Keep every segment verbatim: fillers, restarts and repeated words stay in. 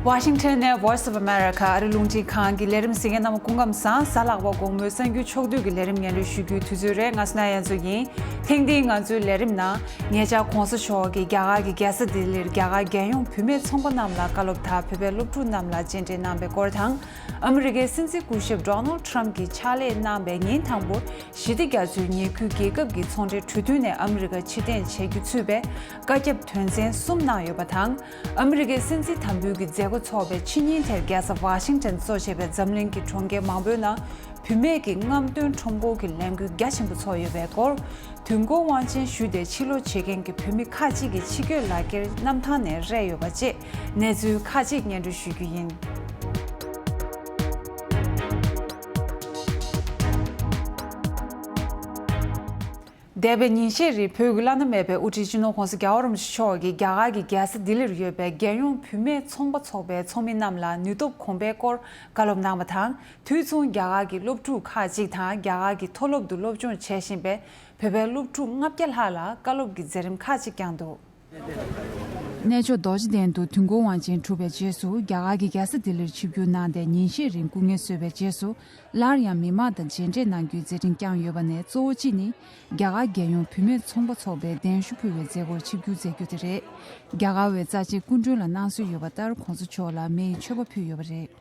Washington ནས་Voice of America ཨ་རི་རླུང་འཕྲིན་ཁང་གི་ལས་རིམ་གསན་མཁན་རྣམས་སྐུ་ཁམས་བཟང་། གཟའ་ལྷག་པ་དགོང་མོའི་གསར་འགྱུར་ཕྱོགས་བསྡུས་ཀྱི་ལས་རིམ་སྙན་སྒྲོན་ཞུ་རྒྱུའི་དུས་ཚོད་རེད། ང་སུ་ན་ཡན་ཚོ་ཡིན། ཐེངས་འདིའི་ང་ཚོའི་ལས་རིམ་ནང་ཉེ་ཆར་༸གོང་ས་མཆོག་གིས་རྒྱ་གར་གྱི་རྒྱལ་ས་ལྡི་ལིར་རྒྱ་གར་རྒྱལ་ཡོངས་བུད་མེད་ཚོང་པ་རྣམས་ལ་བཀའ་སློབ་དང་བོད་པའི་སློབ་ཕྲུག་རྣམས་ལ་མཇལ་འཕྲད་གནང་བའི་སྐོར་དང་། ཨ་མི་རི་ཀའི་སྲིད་འཛིན་སྐུ་ཞབས་Donald Trump གྱིས་ཕྱག་ལས་གནང་བའི་ཉིན་དང་པོར་ཞི་བདེ་རྒྱ་མཚོའི་ཉེ་ཁུལ་རྒྱལ་ཁབ་ཀྱི་ཚོང་འབྲེལ་གྲོས་མཐུན་ནས་ཨ་མི་རི་ཀ་ཕྱིར་འཐེན་བྱེད་རྒྱུ་ཚུད་པའི་བཀའ་ཁྱབ་དོན་ཚན་གསུམ་གནང་ཡོད་པ་དང་། ཨ་མི་རི་ཀའི་སྲིད་འཛིན་དམ་འབུལ་གྱི་མཛད་སྒོ་འཚོགས་པའི་ཕྱི་ཉིན་དེར་རྒྱལ་ས་ཝ་ཤིང་ཏན་གཙོ་བྱས་པའི་འཛམ་གླིང་གི་གྲོང་ཁྱེར་མང་པོའི་ནང་བུད་མེད་ཀྱི་རྔམ་སྟོན་ཁྲོམ་སྐོར་གྱི་ལས་འགུལ་རྒྱ་ཆེན་པོ་ཚོགས་ཡོད་པའི་སྐོར། དུས་འཁོར་དབང་ཆེན་ཞུས་ཏེ་ཕྱིར་ལོག་བྱེད་མཁན་གྱི་བུད་མེད་ཁག་ཅིག་གི་ཕྱི་སྐྱོད་ལག་འཁྱེར་གནམ་ཐང་ནས་རེག་ཡོད་པ་བཅས་གནས་ཚུལ་ཁག་ཅིག་སྙན་སྒྲོན་ཞུ་རྒྱུ་ཡིན། འདས་པའི་ཉིན་ཤས་རིང་བོད་ཀྱི་བླ་ན་མེད་པའི་དབུ་ཁྲིད་སྤྱི་ནོར་༸གོང་ས་༸རྒྱལ་བ་རིན་པོ་ཆེ་མཆོག་གིས་རྒྱ་གར་གྱི་རྒྱལ་ས་ལྡི་ལིར་ཡོད་པའི་རྒྱལ་ཡོངས་བུད་མེད་ཚོང་པ་ཚོགས་པའི་ཚོགས་མི་རྣམས་ལ་ནུས་སྟོབས་གོང་འཕེལ་སྐོར་བཀའ་སློབ་གནང་བ་དང་། དུས་མཚུངས་རྒྱ་གར་གྱི་སློབ་ཕྲུག་ཁག་ཅིག་དང་རྒྱ་གར་གྱི་མཐོ་སློབ་ཏུ་སློབ་སྦྱོང་བྱེད་བཞིན་པའི་བོད་པའི་སློབ་ཕྲུག་ལྔ་བརྒྱ་ལྷག་ལ་བཀའ་སློབ་ཀྱི་མཛད་རིམ་ཁག་ཅིག་བསྐྱངས་འདུག། གནས་མཆོག་རྡོ་རྗེ་གདན་དུ་དུས་འཁོར་དབང་ཆེན་གྲུབ་པའི་རྗེས་སུ་རྒྱ་གར་གྱི་རྒྱལ་ས་ལྡི་ལིར་ཆིབས་བསྒྱུར་གནང་སྟེ་ཉིན་ཤས་རིང་སྐུ་ངལ་གསོས་པའི་རྗེས་སུ། སླར་ཡང་མི་མང་དང་མཇལ་འཕྲད་གནང་རྒྱུའི་མཛད་འཕྲིན་བསྐྱངས་ཡོད་པ་ནས་གཙོ་བོ་གཅིག་ནི། རྒྱ་གར་རྒྱལ་ཡོངས་བུད་མེད་ཚོང་པ་ཚོགས་པའི་གདན་ཞུ་ཕུལ་བའི་མཛད་སྒོར་ཆིབས་བསྒྱུར་མཛད་རྒྱུ་དེ་རེད། རྒྱ་གར་བའི་རྩ་ཆེན་སྐུ་མགྲོན་ལ་གནང་སྲོལ་ཡོད་པ་ལྟར་༸གོང་ས་མཆོག་ལ་མེ་ཡི་མཆོད་པ་ཕུལ་ཡོད་པ་རེད།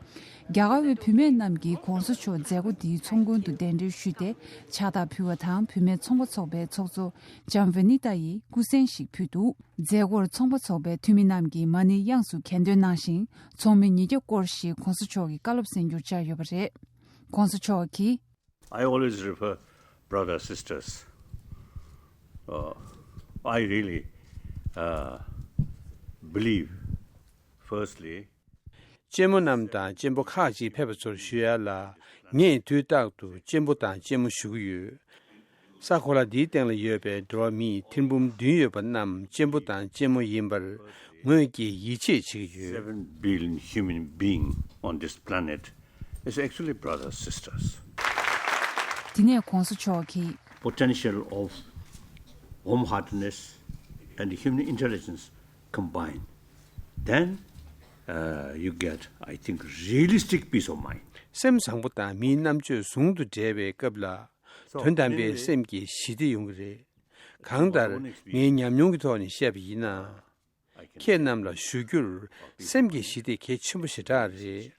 རྒྱ་གར་བའི་བུད་མེད་རྣམས་ཀྱིས་༸གོང་ས་མཆོག་མཛད་སྒོ་འདིའི་ཚོགས་མགོན་དུ་གདན་འདྲེན་ཞུས་ཏེ་ཕྱག་རྟགས་ཕུལ་བ་དང་། བུད་མེད་ཚོང་པ་ཚོགས་པའི་ཚོགས་གཙོ་ལྕམ་ཝི་ནི་ཏཱ་ཡིས་སྐུ་གཟན་ཞིག་ཕུལ་འདུག། མཛད་སྒོར་ཚོང་པ་ཚོགས་པའི་འཐུས་མི་རྣམས་ཀྱིས་མ་ཎི་དབྱངས་སུ་གྱེར་འདོན་གནང་ཞིང་། ཚོགས་མི་ཉིས་བརྒྱ་སྐོར་ཞིག་༸གོང་ས་མཆོག་གི་བཀའ་སློབ་གསན་རྒྱུར་བཅར་ཡོད་པ་རེད། ༸གོང་ས་མཆོག་གིས། I always refer brother sisters. Uh, I really uh, believe, firstly, གཅེན་མོ་རྣམས་དང་གཅེན་པོ་ཁག་ཅིག་ཕེབས་པ་ཚོར་ཞུ་ཡ་ལ། ངས་དུས་རྟག་ཏུ་གཅེན་པོ་དང་གཅེན་མོ་ཞུ་གི་ཡོད། ས་གོ་ལ་འདིའི་སྟེང་ལ་ཡོད་པའི་འགྲོ་བ་མིའི་ཐེར་འབུམ་བདུན་ཡོད་པ་རྣམས་གཅེན་པོ་དང་གཅེན་མོ་ཡིན་པར་ངོས་ཀྱིས་ཡིད་ཆེས་བྱེད་ཀྱི་ཡོད། Seven billion human being on this planet is actually brothers, sisters. དེ་ནས་༸གོང་ས་མཆོག་གིས། Potential of warm heartedness and human intelligence combined, then uh, you get, I think, realistic peace of mind. སེམས་བཟང་པོ་དང་མིའི་རྣམ་དཔྱོད་ཟུང་དུ་འབྲེལ་བའི་སྐབས་ལ། དོན་དམ་པའི་སེམས་ཀྱི་ཞི་བདེ་ཡོང་གི་རེད། གང་ལྟར། ངའི་ཉམས་མྱོང་གི་ཐོག་ནས་བཤད་པ་ཡིན་ན། ཁྱེད་རྣམས་ལ་ཞུ་རྒྱུར། སེམས་ཀྱི་ཞི་བདེ་གལ་ཆེན་པོ་ཞེ་དྲག་རེད།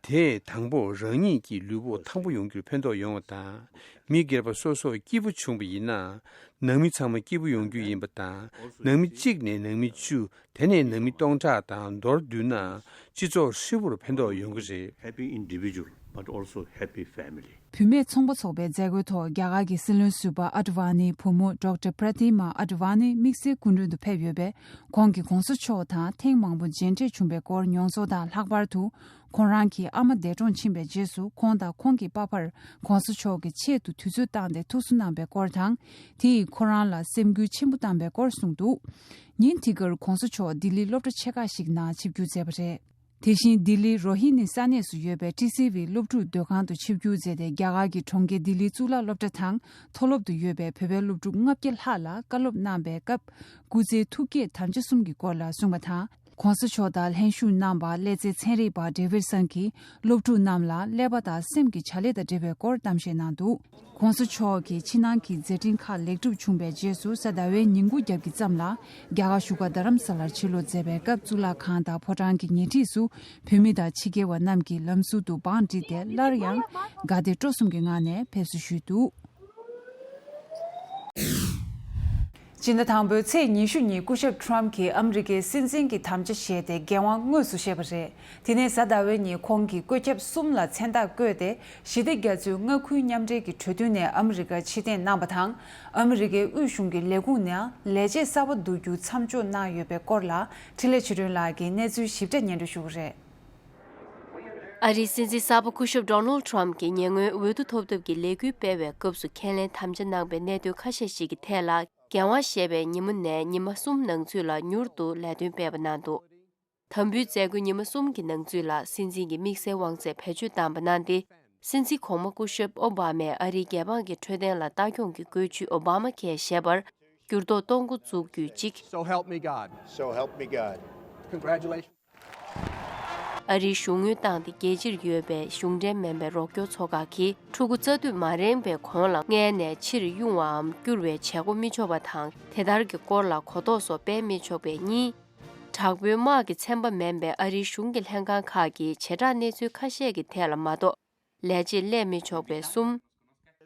དེས་དང་པོ་རང་ཉིད་ཀྱི་ལུས་པོ་ཐང་པོ་ཡོང་རྒྱུར་ཕན་ཐོགས་ཡོང་བ་དང་། མི་སྒེར་པ་སོ་སོར་སྐྱིད་པོ་བྱུང་བ་ཡིན་ན། ནང་མི་ཚང་མ་སྐྱིད་པོ་ཡོང་རྒྱུ་ཡིན་པ་དང་། ནང་མི་གཅིག་ནས་ནང་མི་བཅུ། དེ་ནས་ནང་མི་སྟོང་ཕྲག་དང་མདོར་བསྡུས་ན། སྤྱི་ཚོགས་ཧྲིལ་པོར་ཕན་ཐོགས་ཡོང་གི་རེད། Happy individual, but also happy family. བུད་མེད་ཚོང་པ་ཚོགས་པའི་མཛད་སྒོའི་ཐོག་རྒྱ་གར་གྱི་སྲིད་བློན་ཟུར་པ་ཨ་ཏི་ཝ་ནིའི་བུ་མོ་ཌོག་ཊར་པྲ་ཏི་མ་ཨ་ཏི་ཝ་ནི་དམིགས་བསལ་སྐུ་མགྲོན་དུ་ཕེབས་ཡོད་པས། ཁོང་གིས་༸གོང་ས་མཆོག་དང་ཐེངས་མང་པོ་མཇལ་འཕྲད་བྱུང་བའི་སྐོར་མྱོང་ཚོར་དང་། ལྷག་པར་དུ་ཁོང་རང་གི་ཨ་མ་འདས་གྲོངས་ཕྱིན་པའི་རྗེས་སུ་ཁོང་དང་ཁོང་གི་པ་ཕར་༸གོང་ས་མཆོག་གི་ཆེད་དུ་དུས་ཚོད་བཏང་སྟེ་ཐུགས་གསོ་གནང་བའི་སྐོར་དང་། དེ་ཡིས་ཁོ་རང་ལ་སེམས་འགུལ་ཆེན་པོ་བཏང་བའི་སྐོར་གསུངས་འདུག། ཉིན་དེ་གར་༸གོང་ས་མཆོག་ལྡི་ལིའི་སློབ་གྲྭ་ཆེ་ཁག་ཞིག་ནང་ཆིབས་བསྒྱུར་མཛད་པ་རེད། དེ་བཞིན་ལྡི་ལིའི་རོ་ཧི་ནི་ས་གནས་སུ་ཡོད་པའི་ཊི་སི་ཝིའི་སློབ་ཕྲུག་སྡོད་ཁང་དུ་ཆིབས་བསྒྱུར་མཛད་དེ། རྒྱ་གར་གྱི་གྲོང་ཁྱེར་ལྡི་ལིའི་གཙུག་ལག་སློབ་གྲྭ་དང་མཐོ་སློབ་ཏུ་ཡོད་པའི་བོད་པའི་སློབ་ཕྲུག་ལྔ་བརྒྱ་ལྷག་ལ་བཀའ་སློབ་གནང་བའི་སྐབས། སྐུ་ཚེའི་ཐུགས་བསྐྱེད་དམ་བཅའ་གསུམ་གྱི་སྐོར་ལ་གསུངས་པ་དང་། ༸གོང་ས་མཆོག་དང་ལྷན་ཞུགས་གནང་བ་སླེ་ཚན་ཚན་རིག་པ་ཌེ་ཝིཌ་སན་གྱིས་སློབ་ཕྲུག་རྣམས་ལ་ཀླད་པ་དང་སེམས་ཀྱི་བྱ་ལས་དང་འབྲེལ་བའི་སྐོར་གཏམ་བཤད་གནང་འདུག། ༸གོང་ས་མཆོག་གིས་ཕྱི་ནང་གི་མཛད་འཕྲིན་ཁག་ལེགས་གྲུབ་བྱུང་བའི་རྗེས་སུ། གཟའ་ཟླ་བའི་ཉིན་གུང་རྒྱབ་ཀྱི་མཚམས་ལ་རྒྱ་གར་བཞུགས་སྒར་རྡ་རམ་ས་ལར་ཕྱིར་ལོག་མཛད་པའི་སྐབས། གཙུག་ལག་ཁང་དང་ཕོ་བྲང་གི་ཉེ་འཁྲིས་སུ་བོད་མི་དང་ཕྱི་རྒྱལ་བ་རྣམས་ཀྱིས་ལམ་ཟུར་དུ་བང་བསྒྲིགས་ཏེ། སླར་ཡང་དགའ་བདེ་སྤྲོ་གསུམ་གྱི་ངང་ནས་ཕེབས་བསུ་ཞུས་འདུག། སྤྱི་ཟླ་དང་པོའི་ཚེས་ཉི་ཤུ་ཉིན་སྐུ་ཞབས་ཊམ་གྱིས་ཨ་མི་རི་ཀའི་སྲིད་འཛིན་གྱི་དམ་བཅའ་བཞེས་ཏེ་འགན་དབང་དངོས་སུ་བཞེས་པ་རེད། དེ་ནས་གཟའ་ཟླ་བའི་ཉིན་ཁོང་གིས་བཀོད་ཁྱབ་གསུམ་ལ་མཚན་རྟགས་བཀོད་དེ། ཞི་བདེ་རྒྱ་མཚོའི་མངའ་ཁུལ་མཉམ་འབྲེལ་གྱི་གྲོས་མཐུན་ནས་ཨ་མི་རི་ཀར་ཕྱིར་འཐེན་གནང་བ་དང་། ཨ་མི་རི་ཀའི་དབུས་གཞུང་གི་ལས་ཁུངས་ནས་ལས་བྱེད་གསར་པ་བསྡུ་རྒྱུ་མཚམས་འཇོག་གནང་ཡོད་པའི་སྐོར་ལ། འཕྲིན་ལས་ཆོས་སྒྲོན་ལགས་ཀྱིས་གནས་ཚུལ་ཞིབ་ཕྲ་སྙན་སྒྲོན་ཞུ་གི་རེད། ཨ་རིའི་སྲིད་འཛིན་གསར་པ་སྐུ་ཞབས་ཌོ་ནལ་ཊམ་གྱིས་ཉེ་སྔོན་འོས་བསྡུ་ཐོབ་ཐབས་ཀྱི་ལས་འགུལ་སྤེལ་བའི་སྐབས་སུ་ཁས་ལེན་དམ་བཅའ་གནང་པའི་གནད་དོན་ཁ་ཤས་ཤིག་གི་ཐད་ལ། འགན་དབང་བཞེས་པའི་ཉིན་མོ་ནས་ཉི་མ་གསུམ་ནང་ཚུད་ལ་མྱུར་དུ་ལས་དོན་སྤེལ་བ་གནང་འདུག། དམ་འབུལ་མཛད་སྒོའི་ཉི་མ་གསུམ་གྱི་ནང་ཚུད་ལ་སྲིད་འཛིན་གྱི་དམིགས་བསལ་དབང་ཚད་བེད་སྤྱོད་བཏང་བ་གནང་སྟེ། སྲིད་འཛིན་གོང་མ་སྐུ་ཞབས་ཨོ་བྷ་མས་ཨ་རིའི་རྒྱལ་འབངས་ཀྱི་འཕྲོད་བསྟེན་ལ་ལྟ་སྐྱོང་གི་བཀོད་ཇུས་ཨོ་བྷ་མ་ཁེར་ཞེས་པར་འགྱུར་ལྡོག་གཏོང་འགོ་འཛུགས་རྒྱུའི་གཅིག། So help me God. So help me God. Congratulations. ཨ་རིའི་གཞུང་དངུལ་བཏང་སྟེ་རྒྱལ་སྤྱིར་ཡོད་པའི་གཞུང་འབྲེལ་མིན་པའི་རོགས་སྐྱོར་ཚོགས་ཁག་གིས་ཕྲུ་གུ་བཙའ་དུས་མ་རན་པའི་གོང་ལ་མངལ་ནས་ཕྱིར་དབྱུང་བའམ་བསྐྱུར་བའི་བྱེད་སྒོ་མི་ཆོག་པ་དང་། དེ་ལྟར་གྱི་སྐོར་ལ་གོ་རྟོགས་སོགས་སྤེལ་མི་ཆོག་པའི་གཉིས། དྲག་པོའི་དམག་གི་ཚན་པ་མིན་པའི་ཨ་རིའི་གཞུང་གི་ལྷན་ཁང་ཁག་གིས་བྱེ་བྲག་གནས་ཚུལ་ཁ་ཤས་ཀྱི་ཐད་ལ་མ་གཏོགས་ལས་བྱེད་སླེབས་མི་ཆོག་པའི་གསུམ།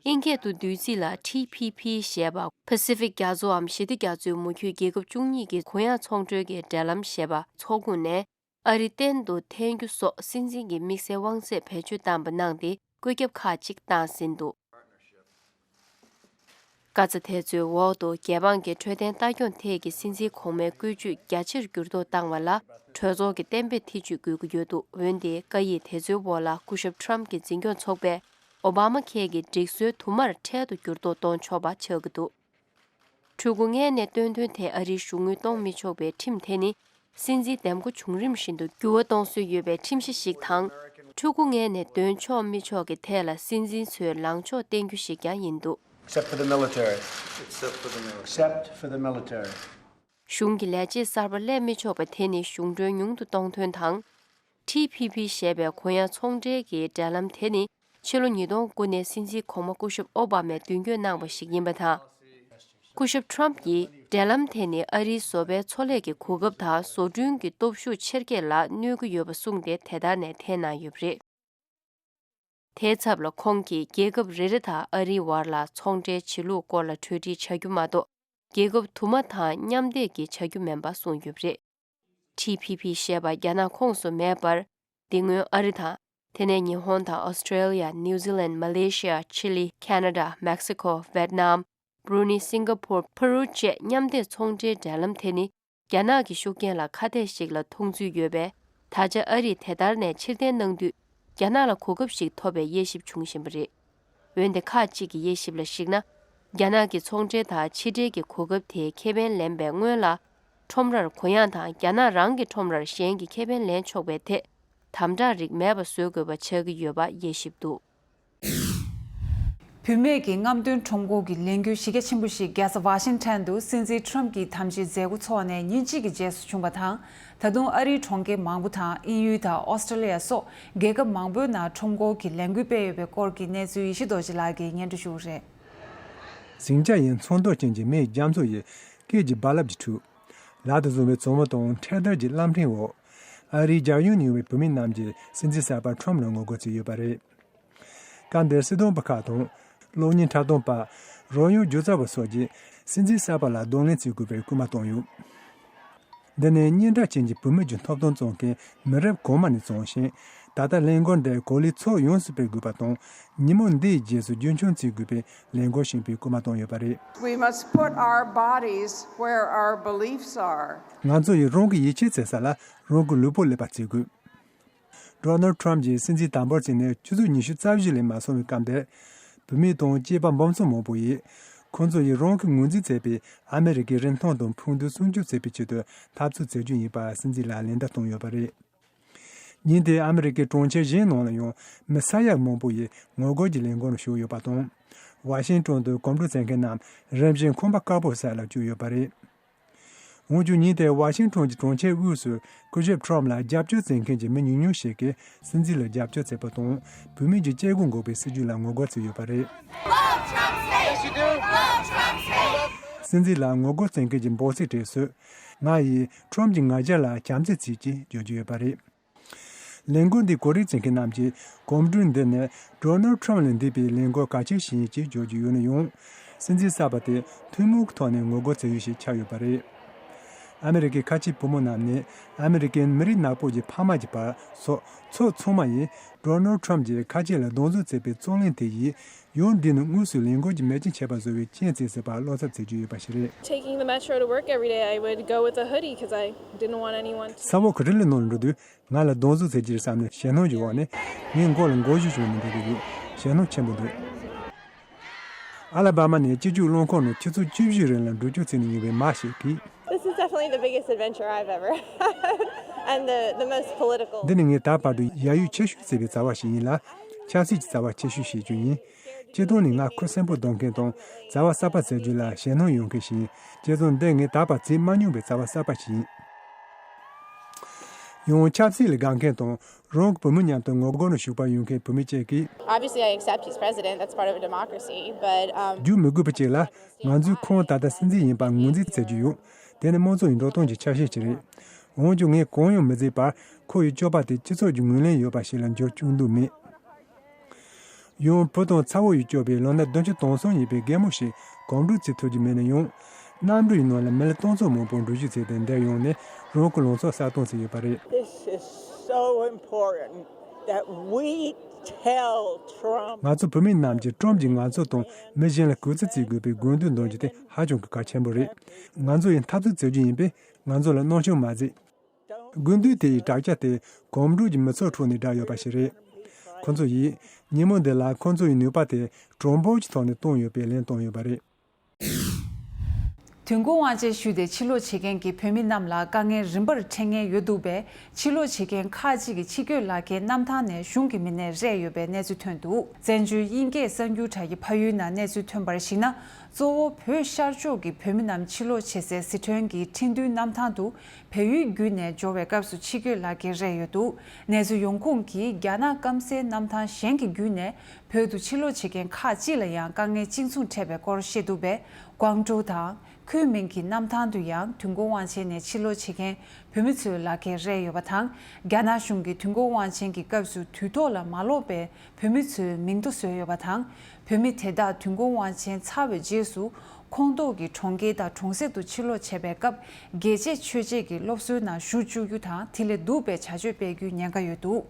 ཨིན་སྐད་དུ་བསྡུས་ཚིག་ལ་ཊི་ཕི་ཕི་ཞེས་པ། Pacific རྒྱ་མཚོའམ་ཞི་བདེ་རྒྱ་མཚོའི་མུ་ཁྱུད་རྒྱལ་ཁབ་བཅུ་གཉིས་ཀྱི་གུ་ཡངས་ཚོང་འབྲེལ་གྱི་འབྲེལ་ལམ་ཞེས་པ་ཚོགས་ཁོངས་ནས། ཨ་རི་གཏན་དུ་འཐེན་རྒྱུ་སོགས་སྲིད་འཛིན་གྱི་དམིགས་བསལ་དབང་ཚད་བེད་སྤྱོད་བཏང་བ་གནང་སྟེ་བཀོད་ཁྱབ་ཁག་ཅིག་བཏང་ཟིན་འདུག། བཀའ་རྩ་དེ་ཚོའི་འོག་ཏུ་རྒྱལ་འབངས་ཀྱི་འཕྲོད་བསྟེན་ལྟ་སྐྱོང་ཐད་ཀྱི་སྲིད་འཛིན་གོང་མའི་བཀོད་ཇུས་རྒྱ་ཆེར་འགྱུར་ལྡོག་བཏང་བ་ལ་གྲོས་ཚོགས་ཀྱི་གཏན་འབེབས་ཐེ་ཇུས་དགོས་ཀྱི་ཡོད་འདུག། འོན་ཏེ་བཀའ་ཡིག་དེ་ཚོའི་འོག་ལ་སྐུ་ཞབས་ཊམ་གྱི་འཛིན་སྐྱོང་ཚོགས་པས་ཨོ་བྷ་མ་ཁེ་གི་སྒྲིག་སྲོལ་དུ་མར་འཕྲལ་དུ་འགྱུར་ལྡོག་གཏོང་ཆོག་པ་ཆགས་ཀྱི་འདུག། ཕྲུ་གུ་མངལ་ནས་བཏོན་དོན་དེ་ཨ་རིའི་གཞུང་དངུལ་གཏོང་མི་ཆོག་པའི་ཁྲིམས་དེ་ནི། སྲིད་འཛིན་འདེམས་བསྐོ་བྱུང་རིམ་བཞིན་དུ་འགྱུར་བ་གཏོང་སྲོལ་ཡོད་པའི་ཁྲིམས་གཞི་ཞིག་དང་། ཕྲུ་གུ་མངལ་ནས་འདོན་ཆོག་མི་ཆོག་གི་ཐད་ལ་སྲིད་འཛིན་ཚོས་ལངས་ཕྱོགས་བསྟན་རྒྱུ་ཞིག་ཀྱང་ཡིན་འདུག། Except for the military. Except for the military. Except for the military. གཞུང་གི་ལས་བྱེད་གསར་པ་སླེབས་མི་ཆོག་པ་དེ་ནི་གཞུང་འབྲེལ་ཉུང་དུ་གཏོང་དོན་དང་། ཊི་ཕི་ཕི་ཞེས་པའི་གུ་ཡངས་ཚོང་འབྲེལ་གྱི་འབྲེལ་ལམ་དེ་ནི་ཕྱི་ལོ་ཉིས་སྟོང་དགུ་ནས་སྲིད་འཛིན་གོང་མ་སྐུ་ཞབས་ཨོ་བྷ་མས་མདུན་སྐྱོད་གནང་བ་ཞིག་ཡིན་པ་དང་། སྐུ་ཞབས་ཊམ་གྱིས་འབྲེལ་ལམ་དེ་ནི་ཨ་རིའི་བཟོ་པའི་མཚོ་ལས་ཀྱི་གོ་སྐབས་དང་བཟོ་སྐྲུན་གྱི་སྟོབས་ཤུགས་ཆེར་སྐྱེད་ལ་གནོད་ཀྱི་ཡོད་པ་གསུངས་ཏེ་དེ་ལྟར་ནས་འཐེན་གནང་ཡོད་པ་རེད། དེའི་ཚབ་ལ་ཁོང་གིས་རྒྱལ་ཁབ་རེ་རེ་དང་ཨ་རིའི་བར་ལ་ཚོང་འབྲེལ་བྱེད་ལུགས་སྐོར་ལ་གྲོས་འདྲི་བྱ་རྒྱུ་མ་གཏོགས། རྒྱལ་ཁབ་དུ་མ་དང་མཉམ་འདེགས་ཀྱི་བྱ་རྒྱུ་མིན་པ་གསུངས་ཡོད་པ་རེད། ཊི་ཕི་ཕི་ཞེས་པ་རྒྱ་ནག་ཁོངས་སུ་མེད་པར། དེ་སྔོན་ཨ་རི་དང་། དེ་ནས་ཉི་ཧོང་དང་ཨོ་སི་ཀྲེ་ལི་ཡ། ནིའུ་ཛི་ལན། མ་ལེ་ཤི་ཡ། ཆི་ལི། ཁེ་ན་ཌ། མེག་སི་ཁོ། ཝེད་ནམ། བྷུ་རུ་ནི། སིང་ག་པུར། ཕ་རུ་བཅས་མཉམ་འདེགས་ཚོང་འབྲེལ་འབྲེལ་ལམ་དེ་ནི། རྒྱ་ནག་གི་ཤུགས་རྐྱེན་ལ་ཁ་གཏད་ཞིག་ལ་མཐོང་ཚུལ་ཡོད་པས། ད་ཆ་ཨ་རིས་དེ་ལྟར་ནས་ཕྱིར་འཐེན་གནང་དུས། རྒྱ་ནག་ལ་གོ་སྐབས་ཤིག་ཐོབ་པའི་དབྱེ་ཞིབ་བྱུང་བཞིན་པ་རེད། འོན་ཏེ་ཁག་ཅིག་གི་དབྱེ་ཞིབ་ལ་གཞིགས་ན། རྒྱ་ནག་གི་ཚོང་འབྲེལ་དང་ཕྱི་འབྲེལ་གྱི་གོ་སྐབས་དེའི་ཁེ་ཕན་ལེན་པའི་སྔོན་ལ། ཁྲོམ་རར་གུ་ཡངས་དང་རྒྱ་ནག་རང་གི་ཁྲོམ་རར་གཞན་གྱིས་ཁེ་ཕན་ལེན་ཆོག་པའི་ཐད། དམ་དྲག་རིགས་མེད་པ་བཟོ་དགོས་པ་ཆགས་ཀྱི་ཡོད་པ་དབྱེ་ཞིབ་འདུག། བུད་མེད་ཀྱི་རྔམ་སྟོན་ཁྲོམ་སྐོར་གྱི་ལས་འགུལ་གཞི་རྒྱ་ཆེན་པོ་ཞིག་རྒྱལ་ས་ཝ་ཤིང་ཊོན་དུ་སྲིད་འཛིན་ཊམ་གྱི་དམ་བཅའི་མཛད་སྒོ་འཚོགས་ནས་ཉིན་གཅིག་གི་རྗེས་སུ་བྱུང་བ་དང་། ད་དུང་ཨ་རིའི་གྲོང་ཁྱེར་མང་པོ་དང་དབྱིན་ཡུལ་དང་ཨོ་སི་ཀྲི་ལི་ཡ་སོགས་རྒྱལ་ཁབ་མང་པོའི་ནང་ཁྲོམ་སྐོར་གྱི་ལས་འགུལ་སྤེལ་ཡོད་པའི་སྐོར་གྱི་གནས་ཚུལ་ཡེ་ཤེས་རྡོ་རྗེ་ལགས་ཀྱིས་སྙན་སྒྲོན་ཞུ་གི་རེད། ཟིང་ཆ་ཡི་ཚོན་མདོག་ཅན་གྱི་མི་ཡི་རྒྱ་མཚོ་ཡི་སྐད་ཀྱི་རྦ་རླབས་ཀྱིས་འཁྲུགས། ལག་ཏུ་བཟུང་བའི་བཙུན་མོ་དང་འཕྲེད་དར་གྱི་བརླམ་ཕྲེང་འོག་ཨ་རིའི་རྒྱལ་ཡོངས་ནས་ཡོང་བའི་བུད་མེད་རྣམས་ཀྱིས་སྲིད་འཛིན་གསར་པ་ཁྲོམ་ལ་ངོ་རྒོལ་བྱས་ཡོད་པ་རེད། སྐབས་འདིར་སྲིད་དོན་པ་ཁག་དང་། གློག་བརྙན་འཁྲབ་སྟོན་པ། རོལ་དབྱངས་སྒྱུ་རྩལ་བ་སོགས་ཀྱིས་སྲིད་འཛིན་གསར་པ་ལ་གདོང་ལེན་བྱེད་དགོས་པའི་སྐུལ་མ་བཏང་ཡོད། འདི་ནི་སྙན་གྲགས་ཅན་གྱི་བུད་མེད་ཀྱི་ཐོབ་ཐང་བཙོང་མཁན་མི་རབས་གོང་མ་ནས་བཙོང་ཞིང་། ད་ལྟ་ལས་འགུལ་འདི་གོ་ལའི་ཕྱོགས་ཡོངས་སུ་སྤེལ་དགོས་པ་དང་། ཉིན་མོ་འདིའི་རྗེས་སུ་རྒྱུན་འཁྱོངས་བྱེད་དགོས་པའི་ལས་འགུལ་བྱེད་པའི་སྐུལ་མ་བཏང་ཡོད་པ་རེད། We must put our bodies where our beliefs are. ང་ཚོ་ཡིས་རང་གི་ཡིད་ཆེས་བྱེད་ས་ལ་རང་གི་ལུས་པོ་སླེབས་པ་བྱེད་དགོས། Donald Trump གྱིས་སྲིད་འཛིན་དམ་པོར་བྱས་ནས་ཆུ་ཚོད་ཉི་ཤུ་རྩ་བཞི་ལས་མ་སོང་བའི་སྐབས་འདིར། བུད་མེད་དང་སྐྱེས་པ་འབུམ་ཚོ་མང་པོ་ཡིས། ཁོང་ཚོ་ཡིས་རང་གིས་ངོས་འཛིན་བྱས་པའི་ཨ་མི་རི་ཀའི་རིན་ཐང་དང་ཕུགས་འདུན་སྲུང་སྐྱོབ་བྱེད་པའི་ཆེད་དུ་འཐབ་རྩོད་བྱེད་རྒྱུ་ཡིན་པ་སྲིད་འཛིན་ལ་ལན་བརྡ་བཏང་ཡོད་པ་རེད། ཉིན་དེའི་ཨ་མི་རི་ཀའི་གྲོང་ཁྱེར་གཞན་ནང་ལ་ཡང་མི་ས་ཡ་མང་པོ་ཡིས་ངོ་རྒོལ་གྱི་ལས་འགུལ་ཞུགས་ཡོད་པ་དང་། ཝ་ཤིང་ཏོན་དུ་གོམ་བགྲོད་བྱེད་མཁན་རྣམས་རིམ་བཞིན་ཁང་པ་དཀར་པོའི་ས་ལ་བསྐྱོད་ཡོད་པ་རེད། འོན་ཀྱང་ཉིན་དེར་ཝ་ཤིང་ཏོན་གྱི་གྲོང་ཁྱེར་དབུས་སུ་སྐུ་ཞབས་ཁྲོམ་ལ་རྒྱབ་སྐྱོར་བྱེད་མཁན་གྱི་མི་ཉུང་ཉུང་ཞིག་གིས་སྲིད་འཛིན་ལ་རྒྱབ་སྐྱོར་བྱས་པ་དང་བུད་མེད་ཀྱི་སྐྱེ་སྒོ་འགོག་པའི་སྲིད་ཇུས་ལ་ངོ་རྒོལ་བྱས་ཡོད་པ་རེད། སྲིད་འཛིན་ལ་ངོ་རྒོལ་བྱེད་མཁན་གྱི་འབོད་ཚིག་གྲས་སུ། ང་ཡིས་ཁྲོམ་གྱི་ང་རྒྱལ་ལ་བྱམས་བརྩེ་བྱེད་ཅེས་བརྗོད་ཀྱི་ཡོད་པ་རེད། ལས་འགུལ་འདི་གོ་སྒྲིག་བྱེད་མཁན་རྣམས་ཀྱིས་གོམ་བགྲོད་འདི་ནི་Donald Trump ལས་འདས་པའི་ལས་འགུལ་གལ་ཆེ་ཞིག་ཡིན་ཅེས་བརྗོད་ཀྱི་ཡོད་ན་ཡང་། སྲིད་འཛིན་གསར་པ་དེ་ཐུན་མོང་གི་ཐོག་ནས་ངོ་རྒོལ་བྱེད་ཡུལ་ཞིག་ཆགས་ཡོད་པ་རེད། ཨ་མི་རི་ཀའི་ཁ་ཆེ་བུ་མོ་རྣམས་ནས་ཨ་མི་རི་ཀའི་མི་རིགས་ནག་པོ་གྱི་ཕ་མ་གྱི་བར་སོགས་ཕྱོགས་ཚང་མ་ཡིས་Donald Trump གྱིས་ཁ་ཆེ་ལ་སྡང་ཟུག་བྱས་པའི་རྩོད་གླེང་དེ་ཡིས། ཡང་འདི་ནི་དངོས་སུ་ལས་འགུལ་གྱི་མེ་ལྕེ་མཆེད་པ་བཟོ་བའི་རྐྱེན་བྱས་སྲིད་པར་བློ་འཚབ་བྱེད་ཀྱི་ཡོད་པ་ཞིག་རེད། Taking the metro to work every day, I would go with a hoodie because I didn't want anyone to ས་འོག་གི་རི་ལི་ནང་ལ་འགྲོ་དུས་ང་ལ་སྡང་ཟུག་བྱེད་ཀྱི་རེད་བསམ་ནས་ཞེད་སྣང་གི་འོག་ནས་ངའི་མགོ་ལ་མགོ་གཞུ་བྱུང་ནས་འགྲོ་གི་ཡོད། ཞེད་སྣང་ཆེན་པོ་འདུག། ཨ་ལ་བྷ་མ་ནས་སྤྱི་སྤྱོད་རླངས་འཁོར་ནང་ཆུ་ཚོད་བཅུ་བཞི་རིང་ལ་འགྲུལ་སྐྱོད་བྱས་ནས་ཡོང་བའི་མ་ཞིག་གིས། This is definitely the biggest adventure I've ever had and the, the most political. འདི་ནི་ངས་ད་བར་དུ་ཡ་ཡུལ་ཆེ་ཤོས་བྱས་པའི་བྱ་བ་ཞིག་ཡིན་ལ། ཆབ་སྲིད་ཀྱི་བྱ་བ་ཆེ་ཤོས་ཤིག་ཀྱང་ཡིན། སྤྱིར་བཏང་ནས་ང་ཁུ་སིམ་པོ་སྡོད་མཁན་དང་བྱ་བ་གསར་པ་བྱ་རྒྱུ་ལ་ཞེད་སྣང་ཡོད་མཁན་ཞིག་ཡིན། བྱས་ཙང་འདི་ངས་ད་བར་བྱས་མ་མྱོང་བའི་བྱ་བ་གསར་པ་ཞིག་ཡིན། ཡང་ཆབ་སྲིད་ལ་དགའ་མཁན་དང་རང་གི་བུ་མོ་མཉམ་དུ་ངོ་རྒོལ་ནང་ཞུགས་པར་ཡོང་མཁན་བུད་མེད་ཅིག་གིས། Obviously, I accept he's president. That's part of a democracy. But, um, རྒྱུགས་མི་དགོས་པ་ཅིག་ལ། ང་ཚོས་ཁོང་ད་ལྟ་སྲིད་འཛིན་ཡིན་པར་ངོས་འཛིན་བྱེད་ཀྱི་ཡོད། དེ་ནི་དམངས་གཙོ་ཡི་འགྲོ་སྟངས་ཀྱི་ཆ་ཤས་ཤིག་རེད། འོན་ཀྱང་ངས་གང་ཡང་མི་བརྩིས་པར་ཁོ་ཡི་སྤྱོད་པ་དེ་སྤྱི་ཚོགས་ཀྱི་ངོས་ལེན་ཡོད་པ་ཞིག་ལ་འགྱུར་བཅུག་འདོད་མེད། ཡང་བུ་དང་ཚ་བོ་ཡིས་སྐྱོར་བའི་ལོ་ན་བདུན་ཅུ་དོན་གསུམ་ཡིན་པའི་རྒན་མོ་ཞིག་གོམ་བགྲོད་བྱེད་ཐུབ་ཀྱི་མེད་ན་ཡང་། གནམ་གྲུ་ཡི་ནང་ལ་མི་ལ་སྟོང་ཚོ་མང་པོ་འགྲུལ་བཞུད་བྱས་ཏེ་འདིར་ཡོང་ནས་རང་གི་ལང་ཚོ་གསར་གཏོད་བྱས་ཡོད་པ་རེད། This is so important that we tell Trump. ང་ཚོ་བུད་མེད་རྣམས་ཀྱིས་ཀྲམ་གྱིས་ང་ཚོ་དང་མི་གཞན་ལ་གུས་བརྩི་བྱེད་དགོས་པའི་དགོས་འདུན་འདོན་རྒྱུ་དེ་ཧ་ཅང་གི་གལ་ཆེན་པོ་རེད། ང་ཚོ་ཡིས་འཐབ་རྩོད་བྱེད་རྒྱུ་ཡིན་པས་ང་ཚོ་ལ་སྣང་ཆུང་མ་མཛད། དགོས་འདུན་དེ་ཡི་དྲ་རྒྱ་དེ་གོམ་བགྲོད་ཀྱི་མི་ཚོགས་ཁྲོད་ནས་བསྒྲགས་ཡོད་པ་ཞིག་རེད། ཁོ་ཚོ་ཡིས་ཉིན་མོ་འདི་ལ་ཁོ་ཚོ་ཡི་ནུས་པ་དེ་གྲངས་འབོར་གྱི་ཐོག་ནས་བཏོན་ཡོད་པའི་ལན་བཏོན་ཡོད་པ་རེད། དུས་འཁོར་དབང་ཆེན་ཞུས་ཏེ་ཕྱིར་ལོག་བྱེད་མཁན་གྱི་བོད་མི་རྣམས་ལ་དཀའ་ངལ་རིམ་པར་འཕྲད་མཁན་ཡོད་འདུག་པས། ཕྱིར་ལོག་བྱེད་མཁན་ཁག་ཅིག་གིས་ཕྱི་སྐྱོད་ལག་ཁྱེར་གནམ་ཐང་ནས་གཞུང་གི་མི་སྣས་རེག་ཡོད་པའི་གནས་ཚུལ་ཐོན་འདུག་བཙན་བྱོལ་དབྱིན་སྐད་གསར་འགྱུར་དྲ་རྒྱའི་ཕ་ཡུལ་ནང་གནས་ཚུལ་ཐོན་པར་གཞིགས་ན། གཙོ་བོ་བོད་ཤར་ཕྱོགས་ཀྱི་བོད་མི་རྣམས་ཕྱིར་ལོག་བྱེད་སའི་སི་ཁྲོན་གྱི་ཁྲིན་ཏུའུ་གནམ་ཐང་དུ་བལ་ཡུལ་བརྒྱུད་ནས་འབྱོར་བའི་སྐབས་སུ་ཕྱི་སྐྱོད་ལག་ཁྱེར་རེག་ཡོད་འདུག་གནས་ཚུལ་ཡོང་ཁུངས་ཀྱིས་རྒྱ་ནག་སྐམ་སའི་གནམ་ཐང་གཞན་གྱི་བརྒྱུད་ནས་བོད་དུ་ཕྱིར་ལོག་བྱེད་མཁན་ཁག་ཅིག་ལ་ཡང་དཀའ་ངལ་གཅིག་མཚུངས་འཕྲད་པའི་སྐོར་བཤད་འདུག་པས། ཀོང་ཀྲོའུ་དང་། ཁུན་མིང་གི་གནམ་ཐང་དུ་ཡང་དུས་འཁོར་དབང་ཆེན་ནས་ཕྱིར་ལོག་བྱེད་མཁན་བོད་མི་ཚོའི་ལག་ཁྱེར་རེག་ཡོད་པ་དང་། རྒྱ་ནག་གཞུང་གིས་དུས་འཁོར་དབང་ཆེན་གྱི་སྐབས་སུ་དུས་ཐོག་ལ་མ་ལོག་པའི་བོད་མི་ཚོའི་མིང་ཐོ་བཟོས་ཡོད་པ་དང་། བོད་མི་དེ་དག་དུས་འཁོར་དབང་ཆེན་ཚར་བའི་རྗེས་སུ་ཁོངས་གཏོགས་ཀྱི་གྲོང་ཁྱེར་དང་གྲོང་གསེབ་ཏུ་ཕྱིར་ལོག་བྱས་པའི་སྐབས་རྒྱལ་གཅེས་ཆོས་གཅེས་ཀྱི་སློབ་གསོའི་ནང་ཞུགས་བཅུག་རྒྱུ་དང་དེ་ལས་སྡུག་པའི་བྱ་སྤྱོད་སྤེལ་རྒྱུའི་ཉེན་ཁ་ཡོད་འདུག་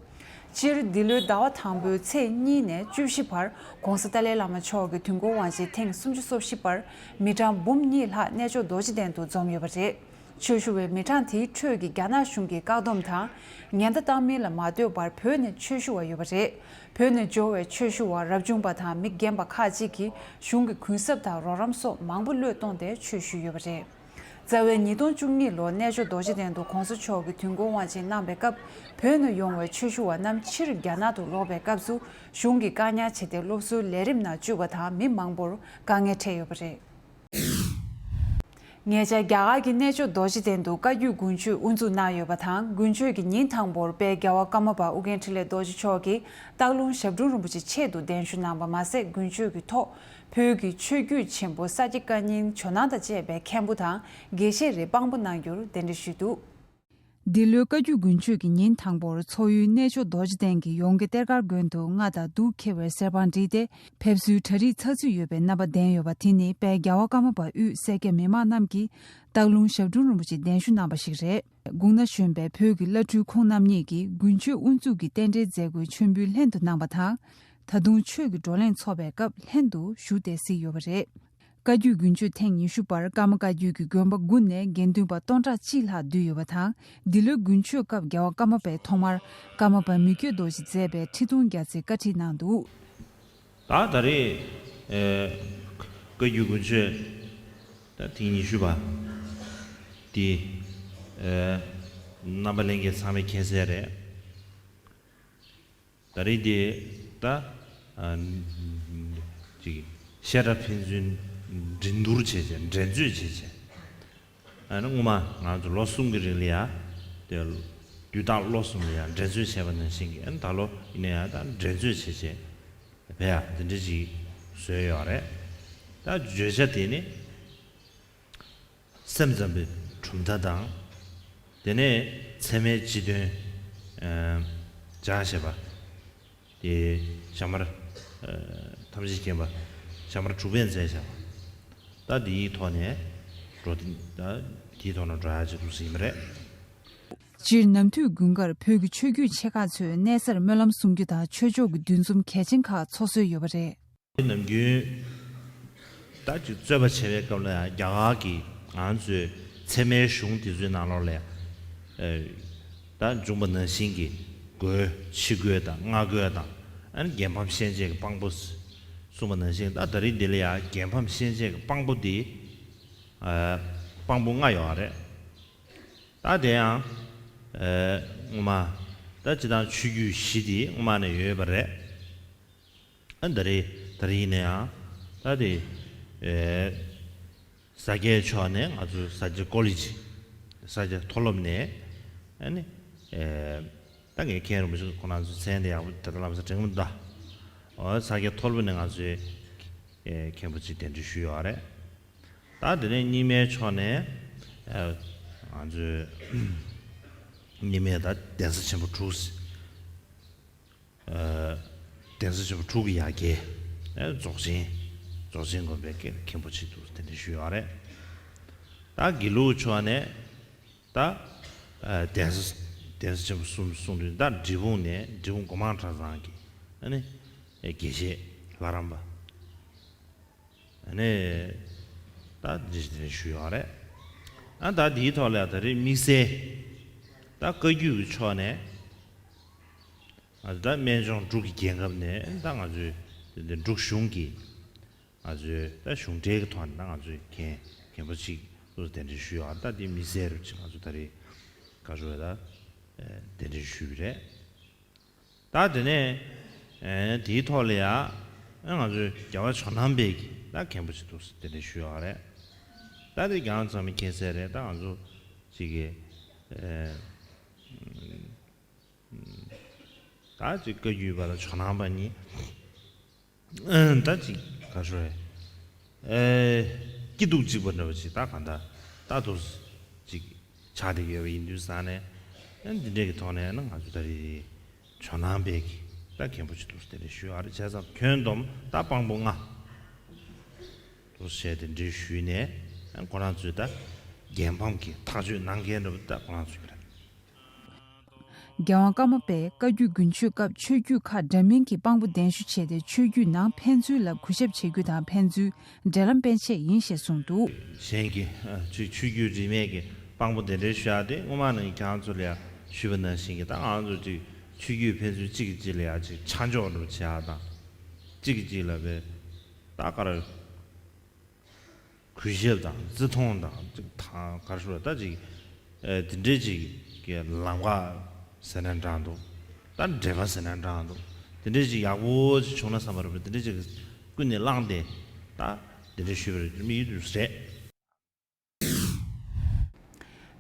སྤྱིར་འདི་ལོའི་ཟླ་བ་དང་པོའི་ཚེས་གཉིས་ནས་བཅུ་བཞི་བར་༧གོང་ས་ཏཱ་ལའི་བླ་མ་མཆོག་གི་དུས་འཁོར་དབང་ཆེན་ཐེངས་སུམ་ཅུ་སོ་བཞི་པར་མི་གྲངས་འབུམ་གཉིས་ལྷག་གནས་མཆོག་རྡོ་རྗེ་གདན་དུ་འཛོམས་ཡོད་པ་རེད། ཆོས་ཞུ་བའི་མི་གྲངས་དེའི་ཁྲོད་ཀྱི་རྒྱ་ནག་གཞུང་གི་བཀག་སྡོམ་དང་ཉེན་བརྡ་བཏང་མིན་ལ་མ་ལྟོས་པར་བོད་ནས་ཆོས་ཞུ་བ་ཡོད་པ་རེད། བོད་ནས་འབྱོར་བའི་ཆོས་ཞུ་བ་རབ་བྱུང་པ་དང་མི་རྒན་པ་ཁག་ཅིག་གིས་གཞུང་གི་གུན་གསབ་དང་རོགས་རམ་སོགས་མང་པོ་བློས་གཏོང་སྟེ་ཆོས་ཞུས་ཡོད་པ་རེད། རྩ་བའི་ཉིས་སྟོང་བཅུ་གཉིས་ལོར་གནས་མཆོག་རྡོ་རྗེ་གདན་དུ་༧གོང་ས་མཆོག་གིས་དུས་འཁོར་དབང་ཆེན་གནང་བའི་སྐབས་བོད་ནས་ཡོང་བའི་ཆོས་ཞུ་བ་རྣམས་ཕྱིར་རྒྱ་ནག་ཏུ་ལོག་པའི་སྐབས་སུ་གཞུང་གིས་བཀག་ཉར་བྱས་ཏེ་སློབ་གསོའི་ལས་རིམ་ནང་བཅུག་པ་དང་མི་མང་པོར་དཀའ་ངལ་འཕྲད་ཡོད་པ་རེད། ཉེ་ཆར་རྒྱ་གར་གྱི་གནས་མཆོག་རྡོ་རྗེ་གདན་དུ་བཀའ་བརྒྱུད་དགུན་ཆོས་དབུ་འཛུགས་གནང་ཡོད་པ་དང་དགུན་ཆོས་ཀྱི་ཉིན་དང་པོར་དཔལ་རྒྱལ་བ་ཀརྨ་པ་ཨོ་རྒྱན་འཕྲིན་ལས་རྡོ་རྗེ་མཆོག་གིས་སྟག་ལུང་ཞབས་དྲུང་རིན་པོ་ཆེ་ཆེད་དུ་གདན་ཞུ་གནང་བ་མ་ཟད་དགུན་ཆོས་ཀྱི་ཐོག་བོད་ཀྱི་ཆོས་བརྒྱུད་ཆེན་པོ་ས་སྐྱ་བཀའ་རྙིང་ཇོ་ནང་དང་བཅས་པའི་མཁན་པོ་དང་དགེ་བཤེས་རིགས་དཔང་པོ་གནང་རྒྱུར་གདན་འདྲེན་ཞུས་འདུག་འདི་ལོའི་བཀའ་བརྒྱུད་དགུན་ཆོས་ཀྱི་ཉིན་དང་པོར་མཚོ་ཡུལ་གནས་མཆོག་རྡོ་རྗེ་གདན་གྱི་ཡོངས་དགེ་གཏེར་སྒར་དགོན་དུ་རྔ་དང་གདུགས་འཁེལ་བའི་སེར་པང་བསྒྲིགས་ཏེ་ཕེབས་བསུའི་གྲ་སྒྲིག་ཚགས་ཚུད་ཡོད་པའི་རྣམ་པ་ལྡན་ཡོད་པ་དེ་ནི་དཔལ་རྒྱལ་བ་ཀརྨ་པ་དབུས་སེར་སྐྱ་མི་མང་རྣམས་ཀྱིས་སྟག་ལུང་ཞབས་དྲུང་རིན་པོ་ཆེ་གདན་ཞུ་གནང་པ་ཞིག་རེད། དགུང་ན་གཞོན་པའི་བོད་ཀྱི་བླ་སྤྲུལ་ཁོང་རྣམ་གཉིས་ཀྱིས་དགུན་ཆོས་དབུ་འཛུགས་ཀྱི་རྟེན་འབྲེལ་མཛད་སྒོའི་མཆོད་འབུལ་ལྷན་དུ་གནང་བ་དང་། ད་དུང་ཆོས་ཀྱི་བགྲོ་གླེང་ཚོགས་པའི་སྐབས་ལྷན་དུ་ཞུགས་ཏེ་གཟིགས་ཡོད་པ་རེད། བཀའ་བརྒྱུད་དགུན་ཆོས་ཐེངས་ཉི་ཤུ་པར་ཀརྨ་བཀའ་བརྒྱུད་ཀྱི་དགོན་པ་དགུ་ནས་དགེ་འདུན་པ་སྟོང་ཕྲག་གཅིག་ལྷག་འདུས་ཡོད་པ་དང་། འདི་ལོའི་དགུན་ཆོས་སྐབས་རྒྱལ་བ་ཀརྨ་པས་ཐོག་མར་ཀརྨ་པ་མི་བསྐྱོད་རྡོ་རྗེས་མཛད་པའི་ཁྲི་སྟོང་རྒྱ་མཚོའི་བཀའ་ཁྲིད་གནང་འདུག་ད་ད་རེས་ཨེ་བཀའ་བརྒྱུད་དགུན་ཆོས་ད་ཐེངས་ཉི་ཤུ་པ་འདི་ཨེ་རྣམ་པ་ལྷན་རྒྱས་ཚང་མས་མཁྱེན་གསལ་རེད། ད་རེས་འདི་ད་ཨ་ཅིག་བཤད་གྲྭ་ཕན་ཚུན་འགྲན་བསྡུར་བྱས་བྱས་འགྲན་རྩོད་བྱས་བྱས། ཨ་ནི་སྔོན་མ་ང་ཚོ་ལོ་གསུམ་གྱི་རིང་ལ་ཡ་དེ་དུས་རྟག་ལོ་གསུམ་ལ་ཡ་འགྲན་རྩོད་བྱས་པ་ནང་བཞིན་གྱི་ཨ་ནི་ད་ལོ་ཡིན་ན་ཡང་ད་འགྲན་རྩོད་བྱས་བྱས་བས་ཡ་འདི་འདྲ་ཅིག་བཟོས་ཡོད་རེད། ད་བརྗོད་བྱ་དེ་ནི། སེམས་ཙམ་པའི་གྲུབ་མཐའ་དང་། དེ་ནས་ཚད་མའི་སྤྱི་དོན་ཨ་སྦྱར་བཞག་པ། དེ་ཞྭ་དམར་ཨ་ཐམས་ཅད་མཁྱེན་པ་ཞྭ་དམར་གྲུབ་པས་མཛད་བཞག་པ། ད་འདིའི་ཐོག་ནས་འགྲོ་དེ་ད་དེའི་ཐོག་ནས་འགྲོ་ཡག་ཅིག་འདུག་ཟེར་ཡིན་པ་རེད། སྤྱིར་ནམ་དུས་དགུན་ཁར་བོད་ཀྱི་ཆོས་བརྒྱུད་ཆེ་ཁག་ཚོས་གནས་སར་སྨོན་ལམ་གསུང་རྒྱུ་དང་ཆོས་ཕྱོགས་ཀྱི་འདུ་འཛོམས་གལ་ཆེན་ཁག་འཚོགས་སྲོལ་ཡོད་པ་རེད། ནམ་རྒྱུན་ད་ཅིག་རྩོད་པ་བྱེད་པའི་སྐབས་ལ་ཡང་རྒྱ་གར་གྱི་ང་ཚོའི་ཚད་མའི་གཞུང་དེ་ཚོའི་ནང་ལོགས་ལ་ཡང་ད་འབྱུང་པ་ནང་བཞིན་གྱི་སྒོས་ཕྱི་སྒོས་དང་སྔ་སྒོས་དང་ཨ་ནི་རྒྱལ་ཕམ་ཤན་འབྱེད་ཀྱི་དཔང་པོ་གསུངས་པ་ནང་བཞིན་ད་ད་རེས་འདི་ལ་ཡང་རྒྱལ་ཕམ་ཤན་འབྱེད་ཀྱི་དཔང་པོ་འདི་དཔང་པོ་ལྔ་ཡོད་རེད། ད་དེ་ཡང་སྔོན་མ་ད་སྤྱིར་བཏང་ཆོས་བརྒྱུད་བཞི་དེ་སྔོན་མ་ནས་ཡོད་པ་རེད། ཨ་ད་རེས་ད་རེས་ཡིན་ན་ཡང་ད་དེ་ཨེ་ས་སྐྱའི་ཕྱོགས་ནས་ང་ཚོ་ས་སྐྱ་ཀོ་ལེ་ཇི་ས་སྐྱ་མཐོ་སློབ་ནས་ཨ་ནི་ ཨེ། ད་ངས་མཁན་རིན་པོ་ཆེ་ཁོང་རྣམ་ཚོའི་མཚན་དེ་ཡག་པོ་དེ་ལྟར་ལབ་ས་དྲན་གི་མི་འདུག་ད། འོ་ས་སྐྱ་ཐོར་བུ་ནས་ང་ཚོས་ཨེ་མཁན་པོ་ཅིག་གདན་འདྲེན་ཞུས་ཡོད་རེད། ད་དེ་ནས་རྙིང་མའི་ཕྱོགས་ནས་ཨེ་ང་ཚོས་རྙིང་མའི་ད་གདན་ས་ཆེན་པོ་དྲུག་ཨ། གདན་ས་ཆེན་པོ་དྲུག་གི་ཡ་གྱལ། ཨེ་རྫོགས་ཆེན། རྫོགས་ཆེན་དགོན་པའི་མཁན་པོ་ཆེ་དུ་གདན་འདྲེན་ཞུས་ཡོད་རེད། ད་དགེ་ལུགས་ཕྱོགས་ནས་ད་ཨ་གདན་ས་གདན་ས་ཆེན་པོ་གསུམ་གསུང་དུས་ད་འབྲས་སྤུངས་ནས་འབྲས་སྤུངས་སྒོ་མང་གྲྭ་ཚང་གི་ཨ་ནི་དགེ་བཤེས་ལྷ་རམས་པ། ཨ་ནི་ད་འདི་འདྲ་ཞུས་ཡོད་རེད། ཨ་ད་འདིའི་ཐོག་ལ་ད་རེས་དམིགས་བསལ་ད་བཀའ་བརྒྱུད་ཀྱི་ཕྱོགས་ནས། ང་ཚོ་ད་སྨན་ལྗོངས་འབྲུག་གི་རྒྱལ་ཁབ་ནས་ད་ང་ཚོའི་འདི་འབྲུག་གཞུང་གི་ང་ཚོའི་ད་གཞུང་འབྲེལ་གྱི་ཐོག་ནས་ད་ང་ཚོའི་མཁན་མཁན་པོ་ཅིག་ཏུ་གདན་འདྲེན་ཞུས་ཡོད། ད་འདི་དམིགས་བསལ་རུ་ཅིག་ང་ཚོ་ད་རེས་བཀའ་ཤོག་ད་གདན་འདྲེན་ཞུས་པ་རེད། ད་དེ་ནས་དེའི་ཐོག་ལ་ཡ་ང་ཚོའི་རྒྱལ་བ་ཇོ་ནང་པའི་གི་ད་མཁན་པོ་ཅིག་ཏུ་གདན་འདྲེན་ཞུས་ཡོད་རེད། ད་དེ་རྒྱལ་བ་ཚང་མས་མཁྱེན་གསལ་རེད། ད་ང་ཚོ་ཅིག་གི་ད་ཅིག་བཀའ་བརྒྱུད་པ་དང་ཇོ་ནང་པ་གཉིས། ཨ་ད་ཅིག་ག་ཤོ་རེད། ཨེ་སྐྱིད་སྡུག་གཅིག་པ་འདྲ་བ་ཅིག་ད་གང་ལྟར་ད་དུ་ཅིག་ཆགས་བསྡད་ཡོད་པ་ཡིན་དུས་ཙང་ནས། ཨ་འདི་འདྲས་ཀྱི་ཐོག་ནས་ན་ང་ཚོ་ད་རེས་ཇོ་ནང་པའི་གི་ད་མཁན་པོ་ཅིག་ཏུ་གདན་འདྲེན་ཞུས་ཡོད་རེད། བྱས་ཙང་ཁྱོན་བསྡོམས་ད་དཔང་པོ་ལྔ་ཏུ་བྱས་གདན་འདྲེན་ཞུས་ནས་ཨ་ཁོ་རང་ཚོས་ད་རྒྱལ་ཕམ་གྱི་ཐག་གཅོད་གནང་མཁན་འདྲ་བ་ད་ཁོ་རང་ཚོ་གི་རེད། རྒྱལ་དབང་ཀརྨ་པས་བཀའ་བརྒྱུད་དགུན་ཆོས་སྐབས་ཆོས་བརྒྱུད་ཁག་འདྲ་མིན་གྱི་དཔང་པོ་གདན་ཞུ་བྱས་ཏེ་ཆོས་བརྒྱུད་ནང་ཕན་ཚུན་ལ་གུས་ཞབས་བྱེད་རྒྱུ་དང་ཕན་ཚུན་འབྲེལ་ལམ་སྤེལ་ཆེད་ཡིན་ཞེས་གསུངས་འདུག། གཞན་གྱི་ཨ་ཆོས་ཆོས་བརྒྱུད་རིས་མེད་ཀྱི་དཔང་པོ་གདན་འདྲེན་ཞུ་ཡག་དེ་སྔོན་མ་ནས་ཁྱེད་རང་ཚོ་ལ་ཡང་ཞུས་པ་ནང་བཞིན་གྱི་ད་ང་ཚོ་ཅིག་ཆོས་བརྒྱུད་ཕན་ཚུན་གཅིག་གིས་གཅིག་ལ་ཡང་ཅིག་ཆ་འཇོག་འགྲོ་བྱེད་ཡག་དང་། གཅིག་གིས་གཅིག་ལ་བས་ད་ག་རེ། གུས་ཞབས་དང་བརྩི་མཐོང་དང་ཅིག་ཐང་གར་ཞུ་ད་ཅིག་ཨེ་དེ་འདྲས་ཅིག་གི་ལམ་ཁ་ཟེར་ན་འདྲ་འདུག། ད་འབྲེལ་བ་ཟེར་ན་འདྲ་འདུག། དེ་འདྲས་ཅིག་ཡག་པོ་ཅིག་བྱུང་ན་བསམ་པ་རེད་པ། དེ་འདྲས་ཅིག་ཀུན་ནས་བསླངས་ཏེ་ད་དེ་འདྲས་ཞུས་པ་རེད། མི་ཡུལ་དུ་རེད།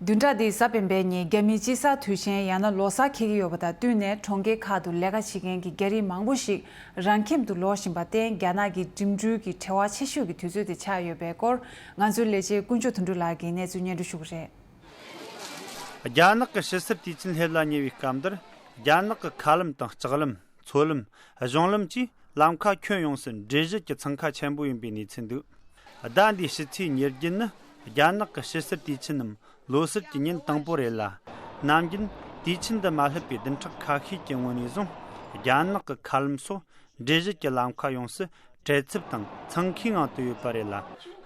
བདུན་ཕྲག་འདིའི་གཟའ་སྤེན་པའི་ཉིན་རྒྱ་མིའི་དཔྱིད་གསར་དུས་ཆེན་ཡང་ན་ལོ་གསར་འཁེལ་གྱི་ཡོད་པ་དང་བསྟུན་ནས་གྲོང་ཁྱེར་ཁག་ཏུ་ལས་ཀ་བྱེད་མཁན་གྱི་རྒྱ་རིགས་མང་པོ་ཞིག་རང་ཁྱིམ་དུ་ལོག་བཞིན་པར་བརྟེན་རྒྱ་ནག་གི་འགྲིམ་འགྲུལ་གྱི་བྲེལ་བ་ཆེ་ཤོས་ཀྱི་དུས་ཚོད་དེ་ཆགས་ཡོད་པའི་སྐོར་ང་ཚོའི་ལས་བྱེད་དཀོན་མཆོག་དོན་གྲུབ་ལགས་ཀྱིས་གནས་ཚུལ་སྙན་སྒྲོན་ཞུ་གི་རེད། རྒྱ་ནག་གི་ཕྱི་སེལ་དུས་ཆེན་སླེབས་ལ་ཉེ་བའི་སྐབས་འདིར་རྒྱ་ནག་གི་མཁའ་ལམ་དང་ལྕགས་ལམ། མཚོ་ལམ། གཞུང་ལམ་བཅས་ལམ་ཁ་ཁྱོན་ཡོངས་སུ་འགྲུལ་བཞུད་ཀྱི་འཚང་ཁ་ཆེན་པོ་ཡིན་པའི་གནས་ཚུལ་འདུག། ཟླ་འདིའི་ཕྱི་ཚེས་ཉེར་བརྒྱད་ནི་རྒྱ་ནག་གི་ཕྱི་སེལ་དུས་ཆེན་ནམ་ལོ་སར་གྱི་ཉིན་དང་པོ་རེད་ལ། ནམ་རྒྱུན་དུས་ཆེན་འདི་མ་སླེབས་པའི་བདུན་ཕྲག་ཁ་ཤས་ཀྱི་སྔོན་ནས་བཟུང་རྒྱ་ནག་གི་མཁའ་ལམ་སོགས་འགྲུལ་བཞུད་ཀྱི་ལམ་ཁ་ཡོངས་སུ་བྲེལ་འཚུབ་དང་འཚང་ཁའི་ངང་དུ་ཡོད་པ་རེད་ལ།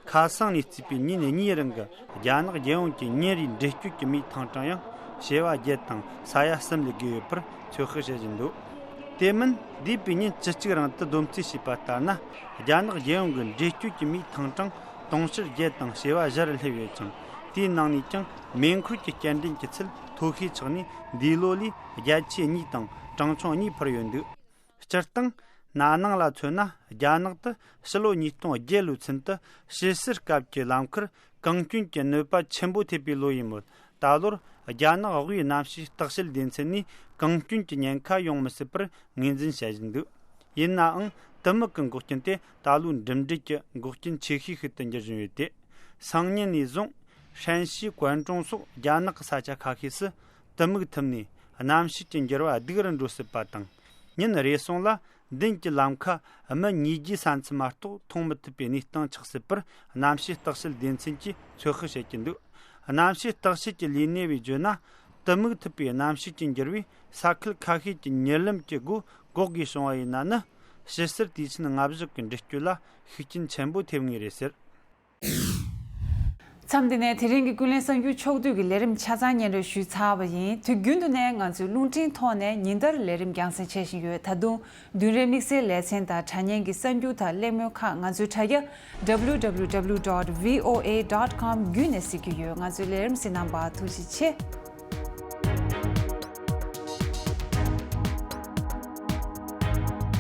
ཁ་སང་ནས་བརྩིས་པའི་ཉིན་གཉིས་རིང་གི་རྒྱ་ནག་རྒྱལ་ཡོངས་ཀྱི་ཉིན་རེའི་འགྲུལ་སྐྱོད་ཀྱི་མིའི་ཐེངས་གྲངས་ཡང་བྱེ་བ་བརྒྱད་དང་ས་ཡ་གསུམ་ལས་བརྒལ་ཡོད་པར་ཚོད་དཔག་བྱེད་བཞིན་འདུག། དེ་མིན་འདས་པའི་ཉིན་བཅུ་གཅིག་རིང་དུ་བསྡོམས་རྩིས་བྱས་པ་ལྟར་ན། རྒྱ་ནག་རྒྱལ་ཡོངས་ཀྱི་འགྲུལ་སྐྱོད་ཀྱི་མིའི་ཐེངས་གྲངས་དུང་ཕྱུར་བརྒྱད་དང་བྱེ་བ་བཞི་རུ་སླེབས་ཡོད་ཅིང་། དེའི་ནང་ནས་ཀྱང་མེ་འཁོར་གྱི་སྐྱེལ་འདྲེན་གྱི་ཚད་མཐོ་ཤོས་ཆགས་ནས་འདས་ལོ་ལས་བརྒྱ་ཆ་གཉིས་དང་གྲངས་ཆུང་གཉིས་འཕར་ཡོད་འདུག། སྤྱིར་བཏང་། ན་ནིང་ལ་མཚོན་ན་རྒྱ་ནག་ཏུ་ཕྱི་ལོ་ཉིས་སྟོང་བརྒྱད་ལོའི་ཚུན་དུ་ཕྱི་སེལ་སྐབས་ཀྱི་ལམ་ཁར་གངས་སྐྱོན་གྱི་གནོད་པ་ཆེན་པོ་ཐེབས་པའི་ལོ་ཡིན་མོད། ད་ལོར་རྒྱ་ནག་དབུས་གནམ་གཤིས་བརྟག་དཔྱད་སྡེ་ཚན་ནས་གངས་སྐྱོན་གྱི་ཉེན་ཁ་ཡོང་མི་སྲིད་པར་ངོས་འཛིན་བྱེད་བཞིན་འདུག། ཡིན་ནའང་དུ་མུ་གི་འགོག་རྐྱེན་དེ་ད་ལོའི་འགྲིམ་འགྲུལ་གྱི་འགོག་རྐྱེན་ཆེ་ཤོས་ཤིག་ཏུ་འགྱུར་བཞིན་ཡོད་དེ། སང་ཉིན་ནས་བཟུང་ཧྲན་ཞི་ཀོན་ཀྲུང་སོགས་རྒྱ་ནག་གི་ས་ཆ་ཁ་ཤས་སུ་དུ་མུ་ཐུམ་ནས་གནམ་གཤིས་ཀྱི་འགྱུར་བ་སྡུག་རུ་འགྲོ་སྲིད་པ་དང་། ཉིན་རེ་ཟུང་ལ་མདུན་གྱི་ལམ་ཁ་མི་ཉིས་བརྒྱའི་ས་མཚམས་མ་གཏོགས་མཐོང་མི་ཐུབ་པའི་གནས་སྟངས་ཆགས་སྲིད་པར་གནམ་གཤིས་བརྟག་དཔྱད་སྡེ་ཚན་གྱིས་ཚོད་དཔག་བྱེད་ཀྱི་འདུག། གནམ་གཤིས་བརྟག་དཔྱད་ཀྱི་ལས་སྣེ་བས་བརྗོད་ན། དུ་མུ་ཐུབ་པའི་གནམ་གཤིས་ཀྱི་འགྱུར་བས་ས་ཁུལ་ཁ་ཤས་ཀྱི་མྱུར་ལམ་གྱི་སྒོ་འགོག་དགོས་བྱུང་བ་ཡིན་ན་ནི། ཕྱི་སེལ་དུས་ཆེན་སྔ་གཞུག་གི་འགྲུལ་སྐྱོད་ལ་ཤུགས་རྐྱེན་ཆེན་པོ་ཐེབས་ངེས་རེད་ཟེར། མཚམས་འདི་ནས་དེ་རིང་གི་ཀུན་གླེང་གསར་འགྱུར་ཕྱོགས་བསྡུས་ཀྱི་ལས་རིམ་ཆ་ཚང་སྙན་སྒྲོན་ཞུས་ཚར་བ་ཡིན། དུས་རྒྱུན་དུ་ནས་ང་ཚོའི་རླུང་འཕྲིན་ཐོག་ནས་ཉིན་ལྟར་ལས་རིམ་རྒྱང་སྲིང་བྱེད་བཞིན་ཡོད། ད་དུང་བདུན་རེའི་དམིགས་བསལ་ལེ་ཚན་དང་དྲ་བརྙན་གྱི་གསར་འགྱུར་དང་གླེང་མོལ་ཁག་ང་ཚོའི་དྲ་རྒྱ་W W W dot V O A dot com བརྒྱུད་ནས་གཟིགས་རྒྱུ་ཡོད། ང་ཚོའི་ལས་རིམ་གཟིགས་གནང་བར་ཐུགས་རྗེ་ཆེ།